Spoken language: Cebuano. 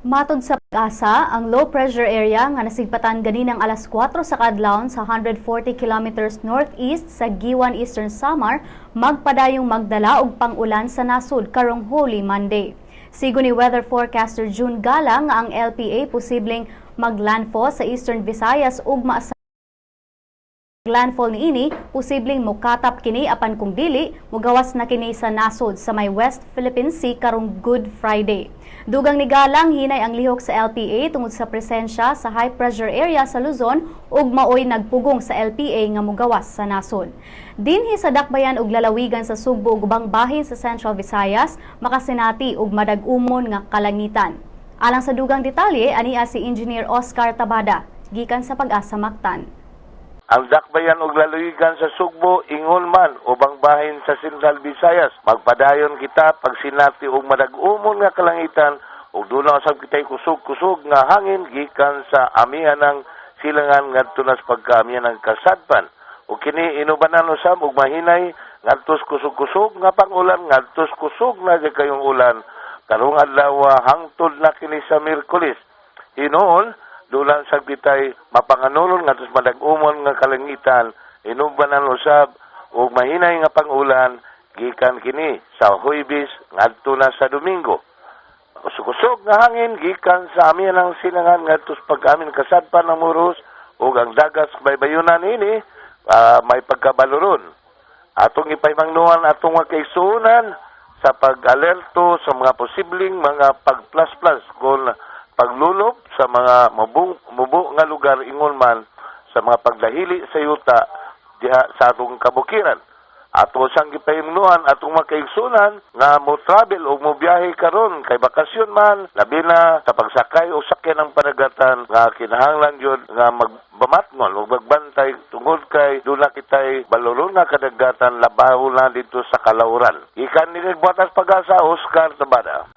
Matod sa PAGASA, ang low pressure area nga nasigpatan ganinang alas 4 sa kaadlawon sa 140 kilometers northeast sa Guiuan, Eastern Samar, magpadayong magdala og pangulan sa nasod karong Holy Monday. Sigon ni weather forecaster June Gala nga ang LPA posibleng maglandfall sa Eastern Visayas ugma. Sa landfall niini, posibleng mokatap kini, apan kung dili, mugawas na kini sa nasod sa may West Philippine Sea karong Good Friday. Dugang ni Galang, hinay ang lihok sa LPA tungod sa presensya sa high pressure area sa Luzon ug maoy nagpugong sa LPA nga mugawas sa nasod. Dinhi sa dakbayan ug lalawigan sa Sugbo ug ubang bahin sa Central Visayas, makasinati og madag-umon nga kalangitan. Alang sa dugang detalye, ania si Engineer Oscar Tabada, gikan sa PAGASA Mactan. Ang dakbayan ug lalawigan sa Sugbo, ingon man ubang bahin sa Central Visayas, magpadayon kita pagsinati og madag-umon nga kalangitan ug duna usab kitay kusog-kusog nga hangin gikan sa amihanang silangan ngadto na sa pagkaamihanang kasadpan. Ug kini inubanan usab og mahinay ngadto kusog-kusog nga pangulan ngadto kusog na gyud kayong ulan karong adlaw hangtod na kini sa Miyerkules. Hinuon duna sad kitay mapanganuron ngadto sa madag-umon nga kalangitan, inubanan usab og mahinay nga pangulan gikan kini sa Huwebes ngadto na sa Domingo. Kusog-kusog nga hangin gikan sa amihanang silangan ngadto sa pag-amihan kasadpan ng Moros ug ang dagat sa baybayunan ini may pagkabaluron. Atong ipahimangnuan atong mga kaigsuonan sa pag-alerto sa mga posibleng mga pagplaspas kung paglulop sa mga mubong, mubo nga lugar, ingon man sa mga pagdahili sa yuta diha sa atong kabukiran. Ato sang gipahimnuan atong mga kaigsunan nga mo travel o mo biyahe karon kay bakasyon man, labi na sa pagsakay o sakyan ng panagatan, nga kinahanglan gyud nga magbamatngon o magbantay tungod kay duna kitay baloron nga kadagatan, labaw na dito sa kalawran. Ikan ni Buatas PAGASA, Oscar Tabada.